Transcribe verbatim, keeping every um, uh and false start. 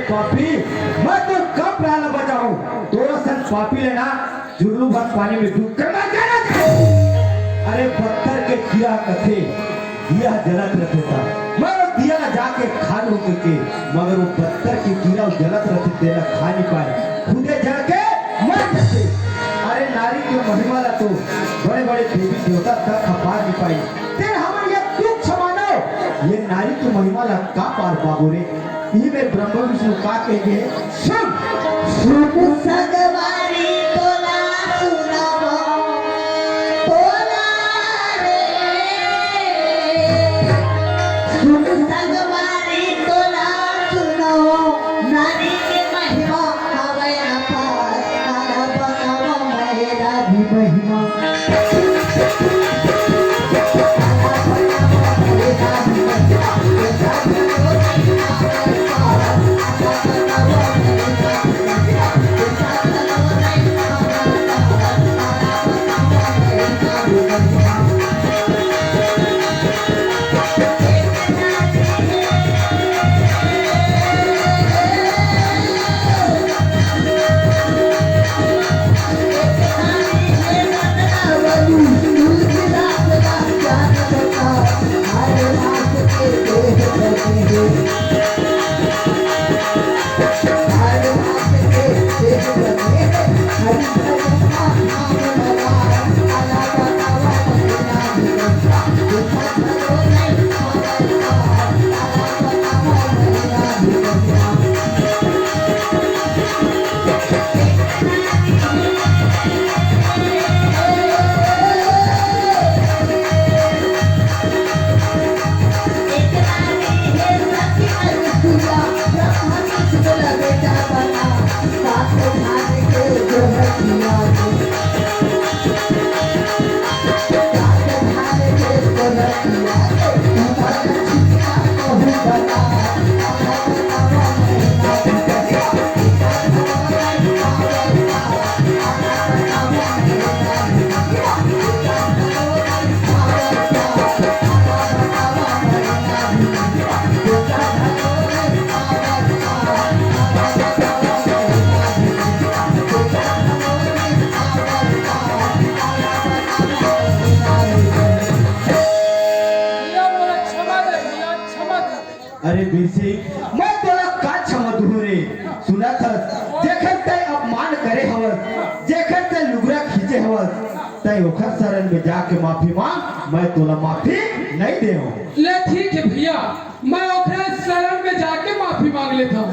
पापी, मैं तो कब प्राण बचाऊं? तोरा सन पापी ले ना जुल्लू भर पानी में डूब के मर जाना चाहिए। अरे पत्थर के कीड़ा कथे, दिया जलत रथे ता, मैं वो दिया ला जाके खा लूं के, मगर वो पत्थर के कीड़ा वो जलत रथे, तेला खा नहीं पाए, खुदे जल के मर जाथे। अरे नारी के महिमा ला तो बड़े बड़े देवी देवता तक खपार नहीं पाई, तेन हमन ये तुच्छ मानो, ये नारी के महिमा ला का पार पाबो रे? इही में ब्रह्मा विष्णु का कहे गे, सुन। सुन संगवारी तोला सुनावो, तोला रे। सुन संगवारी तोला सुनावो, नारी के महिमा हवय अपार, काला बतावो मैं राधी महिमा। भैया, मोला क्षमा दे, भैया, क्षमा दे। अरे बीर सिंह, मैं तोला का क्षमा दूँ रे? सुनत हस, जेखर तै अपमान करे हवस, जेखर तै लुगरा खींचे हवस, तै ओखर शरण में जाके माफी मांग, मैं तोला माफी नहीं देवं। ले ठीक है भैया, मैं ओखर शरण में जाके माफी मांग लेथंव।